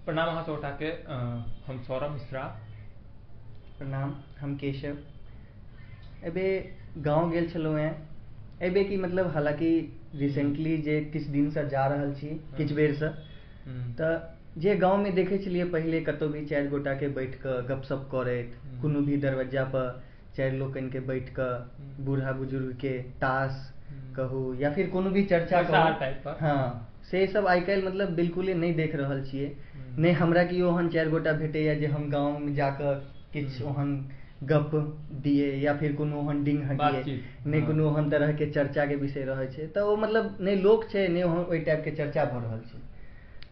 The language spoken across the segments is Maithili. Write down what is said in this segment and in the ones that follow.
प्रणाम अहाँ सबगोटाके, हम सौरभ मिश्रा। प्रणाम, हम केशव। एबे गाँव गेल छलहुँ हेँ एबे की मतलब हालाँकि रिसेंटली जे किछु दिनसँ जा रहल छी किछु बेरसँ, तऽ जे गाँवमे देखै छलियै पहिले कतहु भी चारि गोटाके बैठ कऽ गपशप करैत, कोनो भी दरवज्जापर चारि लोकनिके बैठ कऽ बूढ़ा बुजुर्गके ताश कहू या फिर कोनो भी चर्चा कहू, हँ से सब आइ काल्हि मतलब बिल्कुले नहि देख रहल छियै। नहि हमरा केओ ओहन चारि गोटा भेटैया जे हम गाँवमे जाकऽ किछु ओहन गप दियै या फिर कोनो ओहन डिंग हटियै, नहि कोनो ओहन तरहके चर्चाके विषय रहै छै, तऽ ओ मतलब नहि लोक छै नहि ओहि टाइपके चर्चा भऽ रहल छै।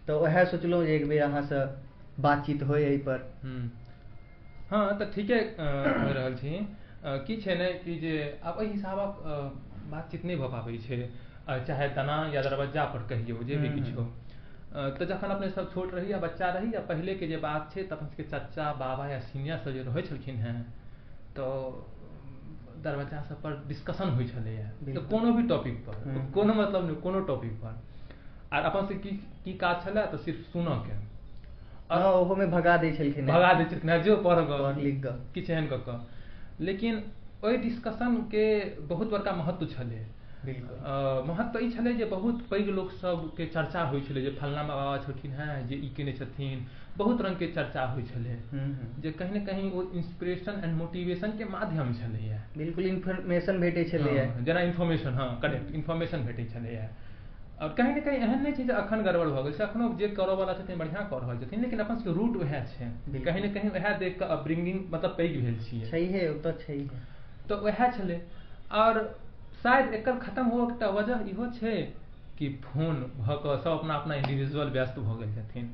तऽ उएह सोचलहुँ जे एक बेर अहाँसँ बातचीत होइ एहिपर। हँ तऽ ठीके कहि रहल छी। की छै ने कि जे आब एहि हिसाबक बातचीत नहि भऽ पाबै छै, चाहे दलान या दरवज्जा पर कहियौ जे भी किछु। तऽ जखन अपने सब छोट रही या बच्चा रही या पहिलेके जे बात छै, तऽ अपन सबके चचा बाबा या सीनियर सब जे रहै छलखिन हेँ तऽ दरवज्जा सब पर डिस्कशन होइ छलैया, तऽ कोनो भी टॉपिक पर, कोनो मतलब नहि, कोनो टॉपिक पर। आर अपन सबके की की काज छलै तऽ सिर्फ सुनऽ के। ओहोमे भगा दै छलखिन, भगा दै छलखिन जो पढ़ लिख किछु एहन कऽ कऽ। लेकिन ओहि डिस्कशनके बहुत बड़का महत्व छलै। महत्व ई छलै जे बहुत पैघ लोक सबके चर्चा होइ छलै जे फलना बाबा छलखिन हेँ जे ई केने छथिन, बहुत रङ्गके चर्चा होइ छलै जे कहीं ने कहीं ओ इंस्पिरेशन एंड मोटिवेशनके माध्यम छलैया। बिल्कुल इन्फॉर्मेशन भेटै छलैया, जेना इन्फॉर्मेशन, हँ करेक्ट, इन्फॉर्मेशन भेटै छलैया। आओर कहीं ने कहीं एहन नहि छै जे अखन गड़बड़ भऽ गेल छै, अखनो जे करऽवला छथिन बढ़िआँ कऽ रहल छथिन, लेकिन अपन सबके रूट उएह छै, कहीं ने कहीं उएह देख कऽ अपब्रिंगिंग मतलब पैघ भेल छियै। छैहे, ओ तऽ छैहे। तऽ उएह छलै। आओर शायद एकर खतम होबऽके एकटा वजह इहो छै कि फोन भऽ कऽ सब अपना अपना इंडिविजुअल व्यस्त भऽ गेल छथिन।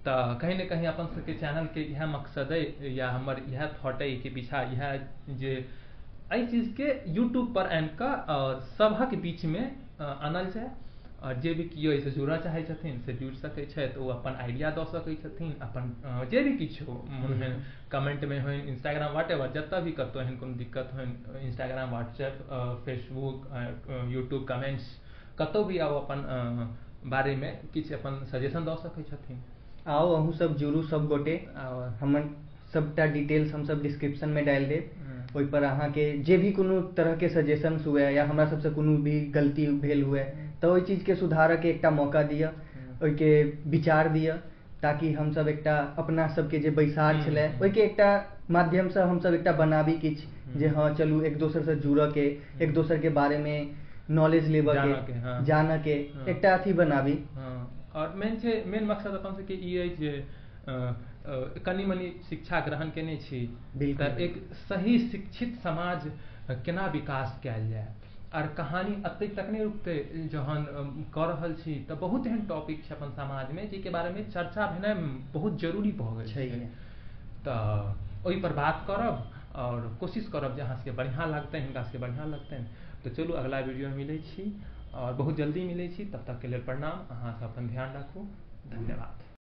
तऽ कहीं ने कहीं अपन सबके चैनलके इएह मकसद अइ या हमर इएह थॉट अइ कि पीछा इएह जे एहि चीजके यूट्यूबपर आनि कऽ आओर सभक बीचमे आनल जाय, आओर जे भी केओ एहिसँ जुड़ऽ चाहै छथिन से जुड़ि सकै छथि, ओ अपन आइडिया दऽ सकै छथिन, अपन जे भी किछु मोन होइन कमेंटमे होइन, इंस्टाग्राम what ever, जतऽ भी कतहु एहन कोनो दिक्कत होइन, Instagram, WhatsApp, Facebook, YouTube comments, कतहु भी आउ अपन बारेमे किछु अपन सजेशन दऽ सकै छथिन। आउ अहूँ सब जुड़ू सब गोटे, हमर सबटा डिटेल्स हमसब डिस्क्रिप्शनमे डालि देब, ओहिपर अहाँके जे भी कोनो तरहके सजेशंस हुए या हमरा सबसँ कोनो भी गलती भेल हुए तऽ ओहि चीजके सुधारऽके एकटा मौका दिअ, ओहिके विचार दिअ, ताकि हमसब एकटा अपना सबके जे बैसार छलै ओहिके एकटा माध्यमसँ हमसब एकटा बनाबी किछु जे हँ चलू एक दोसरसँ जुड़ऽके, एक दोसरके बारेमे नॉलेज लेबऽके, जानऽके एकटा अथी बनाबी। आओर मेन छै, मेन मकसद अपन सबके ई अछि जे कनि मनि शिक्षा ग्रहण केने छी तऽ एक सही शिक्षित समाज केना विकास कयल जाय। आओर कहानी एते तक नहि रुकतै, जहन कऽ रहल छी तऽ बहुत एहन टॉपिक छै अपन समाजमे जाहिके बारेमे चर्चा भेनाइ बहुत जरूरी भऽ गेल छै। तऽ ओहिपर बात करब आओर कोशिश करब जे अहाँ सबके बढ़िआँ लगतनि, हिनका सबके बढ़िआँ लगतनि। तऽ चलू अगला वीडियोमे मिलै छी आओर बहुत जल्दी मिलै छी, तब तकके लेल प्रणाम। अहाँ सब अपन ध्यान राखू, धन्यवाद।